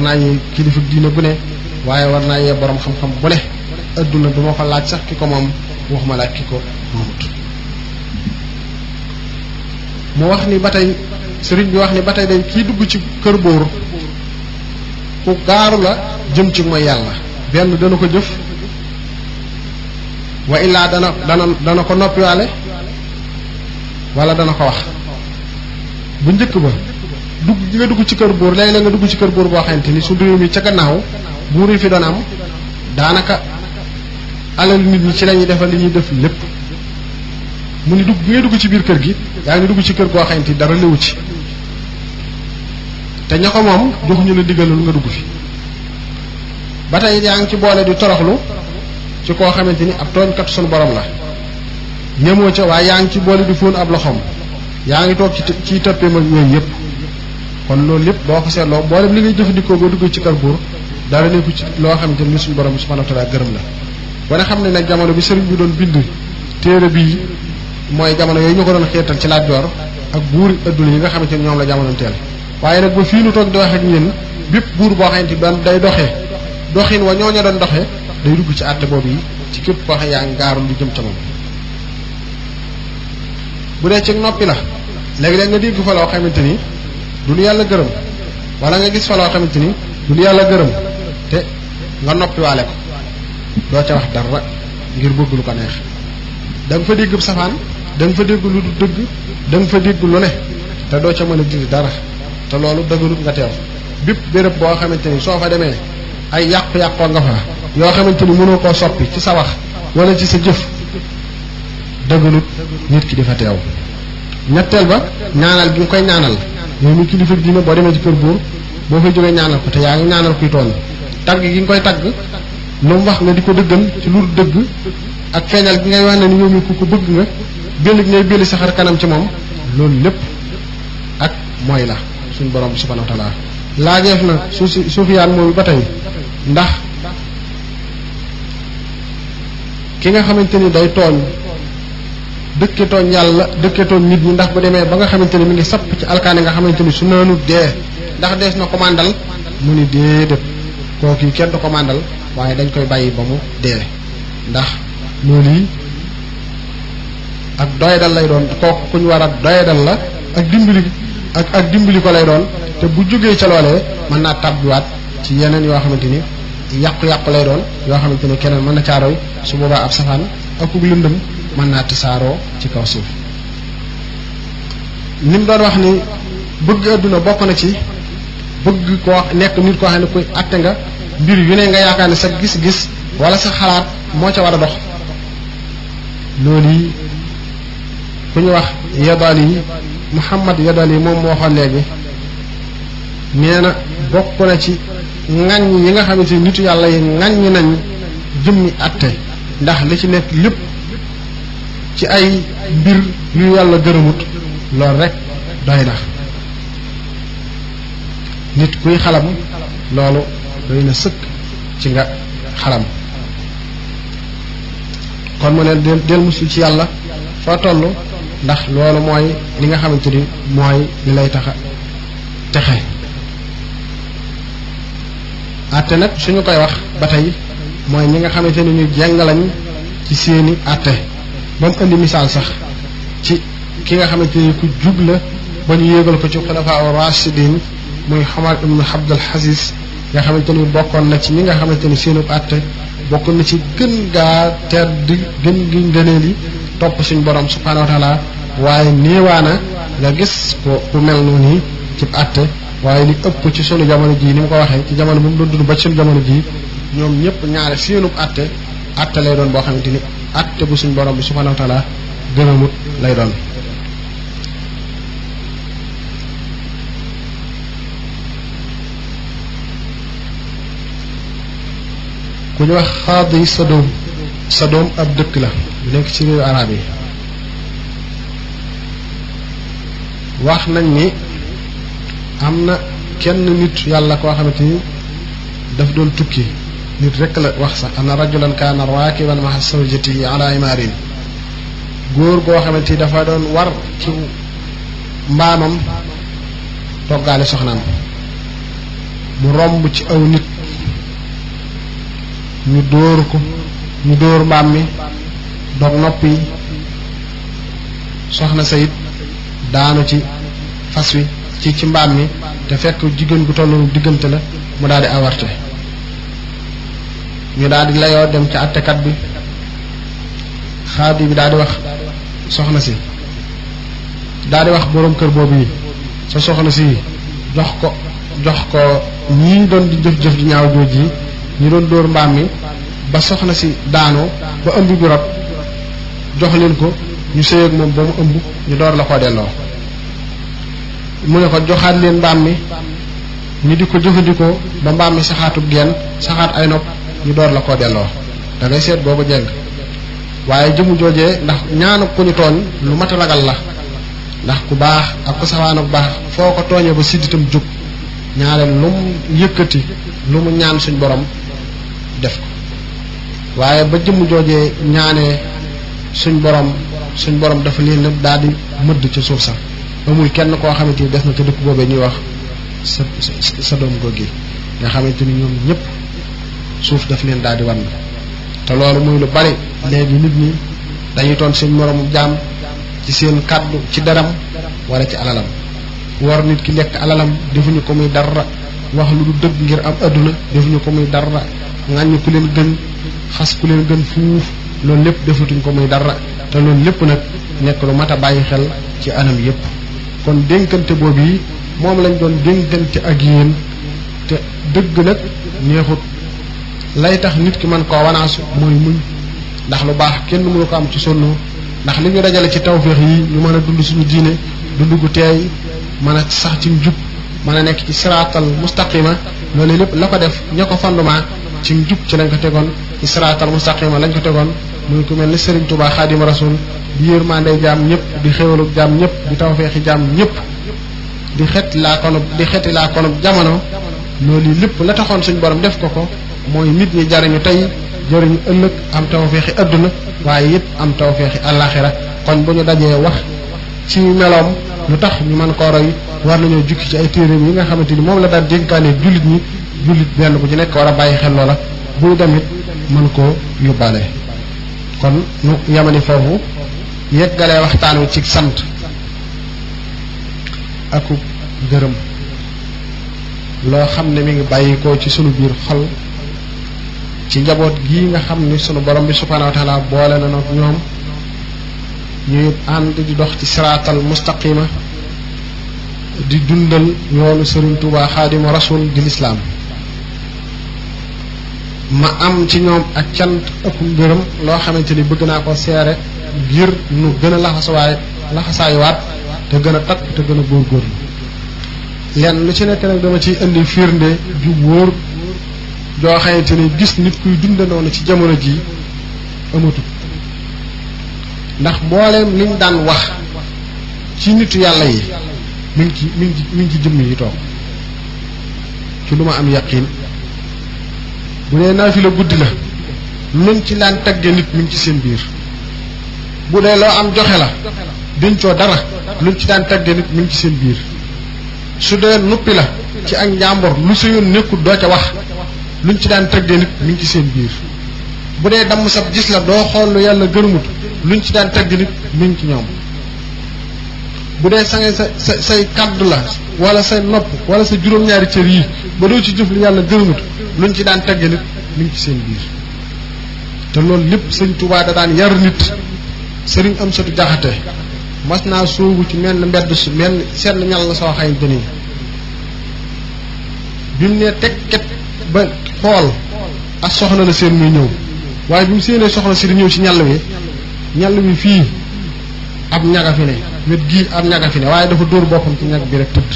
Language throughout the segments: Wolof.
naa yee kilifa diine bu ne waaye war naa yee borom xam-xam bu ne adduna du ma ko laaj sax ki ko moom waxuma laaj ki ko moomut. mu wax ni ba tey sëriñ bi wax ni ba tey day kii dugg ci kër buur ku gaaru la jëm ci mooy yàlla benn dana ko jëf wa illaa dana ko noppiwaale wala dana ko wax. bu njëkk ba dugg gi nga dugg ci kër buur léegi la nga dugg ci kër buur boo xamante ni su réew mi ca gannaaw buur yi fi doon am daanaka alal nit ñi ci lañuy defal li ñuy def lépp mu ni dugg gi nga dugg ci biir kër gi yaa ngi dugg ci kër goo xamante ni dara lewu ci te ña ko moom joxuñu la diggalul nga dugg fi ba tey yaa ngi ci boole di toroxlu ci koo xamante ni ab tooñkat sunu borom la ñemoo ca waaye yaa ngi ci boole di fóon ab loxoom yaa ngi toog ci tëppee mag yooyu yëpp kon loolu lépp boo ko seetloo boolem li ngay jëfandikoo boo dugg ci kër buur dara nekku ci loo xamante ni suñu borom subhanahu wa ta'ala gërëm la. wane xam ne nag jamono bi sëriñ bi doon bind téere bii mooy jamono yooyu ñu ko doon xeetal ci Lat Joor ak buuri adduna yi nga xamante ni ñoom la jamono teel waaye nag ba fii nu toog di wax ak ñeen bépp buur boo xamante ni day doxee doxin wa ñooña doon doxee day dugg ci àtte boobu yi ci képp koo xam yaa ngi gaarul di jëm ca moom. bu dee ci noppi la léegi-léeg nga dégg fa loo xamante ni du lu yàlla gërëm wala nga gis fa loo xamante ni du lu yàlla gërëm te nga noppiwaale ko doo ca wax dara ngir bëgg lu ko neex da nga fa dégg safaan da nga fa dégg lu du dëgg da nga fa dégg lu ne te doo ca mën a dindi dara te loolu dëgganut nga teew bépp béréb boo xamante ni soo fa demee ay yàqu-yàqoo nga fa yoo xamante ni mënoo koo soppi ci sa wax wala ci sa jëf dëgganut nit ki di fa teew. ñetteel ba ñaanal gi nga koy ñaanal yow mi kilifa diine boo demee ci kër buur boo fay jógee ñaanal ko te yaa ngi ñaanal kuy tooñ tagg gi nga koy tagg lu mu wax nga di ko dëggal ci lu dëgg ak feeñal gi ngay wax ne ni yow mi ku ko bëgg nga béll gi ngay béll sa xar kanam ci moom loolu lépp ak mooy la suñ borom subhanahu wa ta'ala laajeef na suufiyaan moomu ba tey ndax ki nga xamante ni day tooñ dëkke tooñ yàlla dëkke tooñ nit ñi ndax bu demee ba nga xamante ni mi ngi sapp ci alkaane nga xamante ni su naanut dee ndax dees na commandal mu ni déedéet kooku yi kenn du commandal waaye dañ koy bàyyi ba mu dee ndax loolu yi ak doyadal lay doon kooku ku ñu war a doyadal la ak dimbali ko lay doon te bu jógee ca loolee mën naa tàbbiwaat ci yeneen yoo xamante ni yàqu-yàqu lay doon yoo xamante ni keneen mën na caaroy su boobaa ab safaan ak ub lëndëm mën naa tasaaroo ci kaw suuf. ni mu doon wax ni bëgg adduna bokk na ci bëgg koo nekk nit koo xam ne kuy àtte nga mbir yu ne nga yaakaar ne sa gis-gis wala sa xalaat moo ca war a dox loolu yi ku ñu wax Yadali Muhammad Yadali moom moo waxoon léegi nee na bokk na ci ŋaññ yi nga xamante ni nitu yàlla yi ŋaññ nañ jëmmi àtte ndax li ci nekk lépp ci ay mbir yu yàlla gërëmut loolu rek doy na nit kuy xalam loolu doy na sëkk ci nga xalam kon mu ne del musul ci yàlla foo toll ndax loolu mooy li nga xamante ni mooy li lay taxa texe àtte nag suñu koy wax ba tey mooy ñi nga xamante ni ñu jeng lañ ci seeni àtte ba mu indi misaal sax ci ki nga xamante ni ku jub la ba ñu yéegal ko ci xulafaa rashidin muy Umar ibn Abdul Aziz nga xamante ni bokkoon na ci ñi nga xamante ni seenu àtte bokkoon na ci gën gaa tedd gën gi ngëneel yi topp suñu borom subhanahu wa taala waaye néewaana nga gis ko ku mel noonu ci àtte waaye li ëpp ci sunu jamono jii ni mu ko waxee ci jamono bu mu doon dund ba ci sunu jamono jii ñoom ñëpp ñaare seenu àtte lay doon boo xamante ni àtte bu suñu borom bi subhanahu wa taala gënamut lay doon. ku ñu wax xaadi Sadom ab dëkk la bu nekk ci réewu arab yi wax nañ ni am na kenn nit yàlla koo xamante ni daf doon tukki nit rekk la wax sax ana rajulan kaana raakiban ma'a zawjatihi ala imaarin góor goo xamante ni dafa doon war ci mbaamam toggaale soxnaam mu romb ci aw nit ñu dóor mbaam mi dog nopp yi soxna sayid daanu ci fas wi ci mbaam mi te fekk jigéen gu tollu diggante la mu daal di awarte ñu daal di layoo dem ci àttekat bi xaadi bi daal di wax soxna si daal di wax boroom kër boobu yi sa soxna si jox ko ñii doon di jëf-jëf di ñaaw jooj yi ñi doon dóor mbaam mi ba soxna si daanoo ba ëmb bi rot jox leen ko ñu sëy ak moom ba mu ëmb ñu door la koo delloo mu ne ko joxaat leen mbaam mi ñu di ko jëfandikoo ba mbaam mi saxaatub genn saxaat ay nopp ñu door la koo delloo da ngay seet boobu jeng waaye jëmu joojee ndax ñaanu ku ñu tooñ lu mat a ragal la ndax ku baax ak ku sawaanu baax foo ko tooñee ba sidditam jóg ñaareel lu mu yëkkati lu mu ñaan suñ borom def ko waaye ba jëmu joojee ñaanee suñ borom dafa leen lépp daal di mëdd ca suuf sax amul kenn koo xamante ni des na ca dëkk boobee ñuy wax sa doom googu nga xamante ni ñoom ñëpp suuf daf leen daal di wan te loolu muy lu bari léegi nit ñi dañuy toon seen moromu jaam ci seen kàddu ci daram wala ci alalam war nit ki lekk alalam defuñu ko muy dara wax lu du dëgg ngir am adduna defuñu ko muy dara ŋàññi ku leen gën xas ku leen gën fuuf loolu lépp defatuñ ko muy dara te loolu lépp nag nekk lu mat a bàyyi xel ci anam yépp kon dénkante boobu yi moom lañ doon dénkante ak yéen te dëgg nag neexut lay tax nit ki mën koo wanaasu mooy muñ ndax lu baax kenn mënu ko am ci sonnoo ndax li ñu dajale ci tawféex yi ñu mën a dund suñu diine dund gu teey mën a sax ci njub mën a nekk ci siraatal mustaqima loolu lépp la ko def ña ko fondement ci njub ci lañ ko tegoon ci siraatal mustaqima lañ ko tegoon muy ku mel ni Serigne Touba Xaadimu Rasuul di yërmande jaam ñëpp di xéwalu jaam ñëpp di tawféexi jaam ñëpp di xetti laa konub jamono loolu lépp la taxoon suñ borom def ko mooy nit ñi jariñu tey jariñu ëllëg am tawféexi adduna waaye it am tawféexi àllaaxira kon bu ñu dajee wax ci meloom lu tax ñu mën koo roy war nañoo jukki ci ay téeréem yi nga xamante ni moom la daan dénkaane jullit ñi jullit benn bu ci nekk war a bàyyi xel loola buy demit mën koo yóbbaale kon nu yamani foofu yeggalee waxtaan wi ci sant aku gërëm loo xam ne mi ngi bàyyikoo ci sunu biir xol ci njaboot gii nga xam ni sunu borom bi subhanahu wa taala boole na nag ñoom ñuy ànd di dox ci siraatal mustaqima di dundal yoonu Serigne Touba Xaadimu Rasuul di lislaam ma am ci ñoom ak cant ëpp ngërëm loo xamante ni bëgg naa ko seere ngir nu gën a laxasaayuwaat te gën a takk te gën a góorgóorlu lenn lu ci nekk nag dama ciy indi firnde ju wóor joo xamante ni gis nit kuy dunde noonu ci jamono ji amatul ndax mbooleem liñ daan wax ci nitu yàlla yi mi ngi ci jëmm yi toog ci lu ma am yaqin bu dee naafila guddi la luñ ci daan tagge nit mi ngi ci seen biir bu dee loo am joxe la dencoo dara luñ ci daan tagge nit mi ngi ci seen biir su dee nuppi la ci ak njàmbor lu sa yoon nekkul doo ca wax luñ ci daan tagge nit mi ngi ci seen biir bu dee damm sab gis la doo xool lu yàlla gërëmut luñ ci daan tagge nit mi ngi ci ñoom bu dee say kaddu la wala say nopp wala sa juróom-ñaari cër yi ba doo ci jëf lu yàlla gërëmut luñ ci daan tagge nit mi ngi ci seen biir te loolu lépp sëñ Tuubaa da daan yar nit sëriñ Amsatu Jaxate mas naa soobu ci menn mbedd su menn seen ñal la soo xayante nii bi mu ne tekket ba xool ak soxna la seen muy ñëw waaye bi mu séenee soxna si di ñëw ci ñàll wi fii ab ñaga fi ne wet gii ab ñaga fi ne waaye dafa dóor boppam ci ñag bi rek tëdd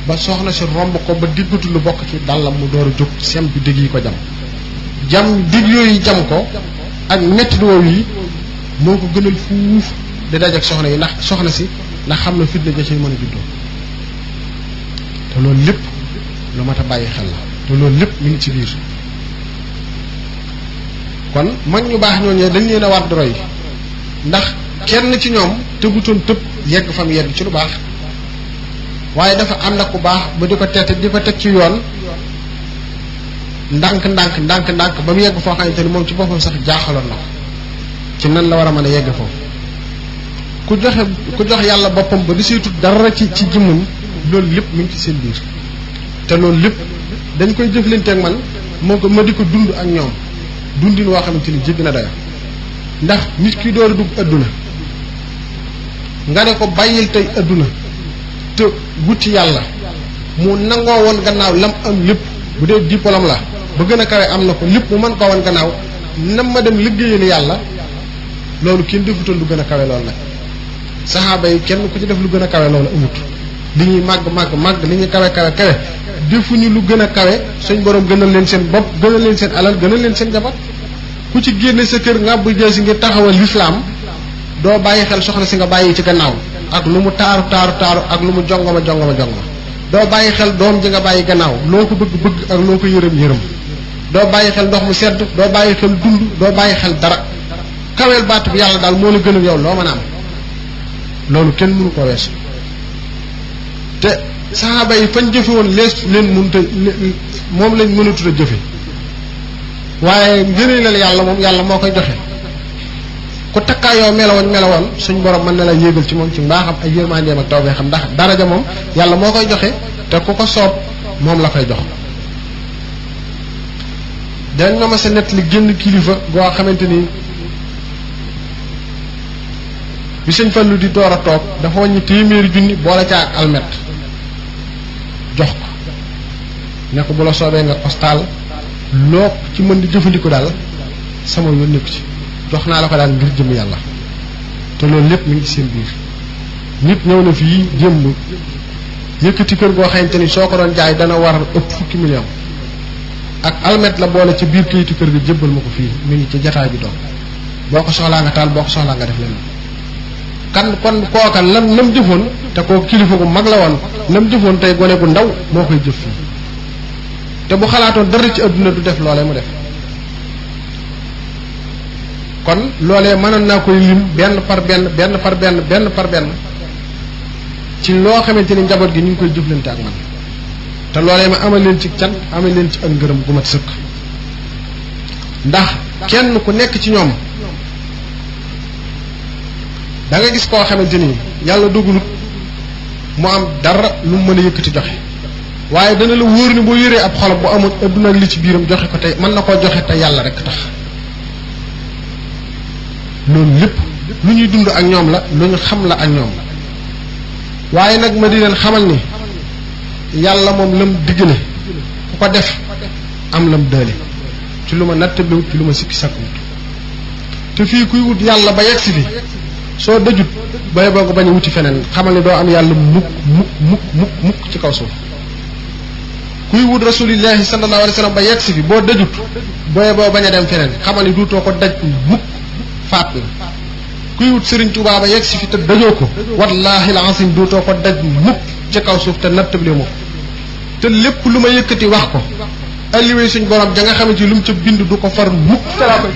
ba soxna si romb ko ba diggatu lu bokk ci dàllam mu door a jóg sem bi digg yi ko jam digg yooyu jam ko ak metti woow yi moo ko gënal fuuf di daj ak soxna yi ndax soxna si ndax xam na fitna ja ci mën a juddoo te loolu lépp lu mat a bàyyi xel la te loolu lépp mi ngi ci biir kon mag ñu baax ñooñee dañ leen a war di roy ndax kenn ci ñoom tëbutoon tëb yegg fam yegg ci lu baax waaye dafa ànd ak ku baax ba di ko tette di ko teg ci yoon ndànk ba mu yegg foo xamante ni moom ci boppam sax jaaxaloon na ko ci nan la war a mën a yegg foofu ku jox yàlla boppam ba di saytu dara ci jëmmam loolu lépp mu ngi ci seen biir te loolu lépp dañ koy jëflanteeg man ma di ko dund ak ñoom dundin woo xamante ni jégg na dayo ndax nit ki door a dugg adduna nga ne ko bàyyil tey adduna te wuti yàlla mu nangoo woon gannaaw lam am lépp bu dee diplôme la ba gën a kawe am na ko lépp mu mën koo woon gannaaw nam ma dem liggéeyal yàlla loolu kenn defutal lu gën a kawe loolu nag saxaaba yi kenn ku ci def lu gën a kawe loolu amut li ñuy màgg li ñuy kawe defuñu lu gën a kawe suñ borom gënal leen seen bopp gënal leen seen alal gënal leen seen jabar ku ci génne sa kër nga bu jësi ngir taxawal lislaam doo bàyyi xel soxna si nga bàyyi ci gannaaw ak lu mu taaru ak lu mu jongoma doo bàyyi xel doom ji nga bàyyi gannaaw loo ko bëgg ak loo ko yërëm doo bàyyi xel ndox mu sedd doo bàyyi xel dund doo bàyyi xel dara kaweel baatu bi yàlla daal moo la gënal yow loo mën a am loolu kenn mënu ko weesu te saxaaba yi fañ jëfe woon moom lañ mënatut a jëfe waaye ngëneelal yàlla moom yàlla moo koy joxe ku takkaayoo melowoon suñ borom mën na la yéegal ci moom ci mbaaxam ay yërmandeem ak tawbee xam ndax daraja moom yàlla moo koy joxe te ku ko soob moom la koy jox dañ ma sa net li génn kilifa goo xamante ni bi sëñ Fallu di door a toog dafa wàññi téeméeri junni boole ca ak almet jox ko ne ko bu la soobee nga postal loo ci mën di jëfandiku daal sama yoon nekku ci jox naa la ko daal ngir jëm yàlla te loolu lépp mi ngi ci seen biir nit ñëw na fii démb yëkkati kër goo xamante ni soo ko doon jaay dana war ëpp fukki million ak almet la boole ci biir kayitu kër gi jébbal ma ko fii mi ngi ci jataay bi doon boo ko soxlaa nga taal boo ko soxlaa nga def leen kon kooka lam jëfoon te koo kilifa gu mag la woon lam jëfoon tey gone gu ndaw moo koy jëf fii te bu xalaatoon dara ci adduna du def loolee mu def kon loolee mënoon naa koy lim benn par benn ci loo xamante ni njaboot gi ñu ngi koy jëflante ak man te loolee ma amal leen ci cant amal leen ci ak ngërëm gu mat sëkk ndax kenn ku nekk ci ñoom da nga gis koo xamante ni yàlla dogalut mu am dara lu mu mën a yëkkati joxe waaye dana la wóor ni boo yëree ab xolam bu amul adduna ak li ci biiram joxe ko tey mën na koo joxe te yàlla rek tax loolu lépp lu ñuy dund ak ñoom la lu ñu xam la ak ñoom waaye nag ma di leen xamal ni yàlla moom lam diggale ku ko def am lam dële ci lu ma nattabliwut ci lu ma sikki sakkuwut te fii kuy wut yàlla ba yegg si fi soo dëjut bay boo ko bañ a wuti feneen xamal ni doo am yàlla mukk ci kaw suuf kuy wut rasulillahi sallallahu alayhi wa sallam ba yegg si fi boo dëjut bay boo bañ a dem feneen xamal ni duutoo ko daj mukk faat na kuy wut Sëriñ Tuubaa ba yegg si fi te dajoo ko wallahi al-azim duutoo ko daj mukk ci kaw suuf te nattable ma ko te lépp lu ma yëkkati wax ko alliwee suñ borom ja nga xamante ni lu mu ca bind du ko far mukk te laa koy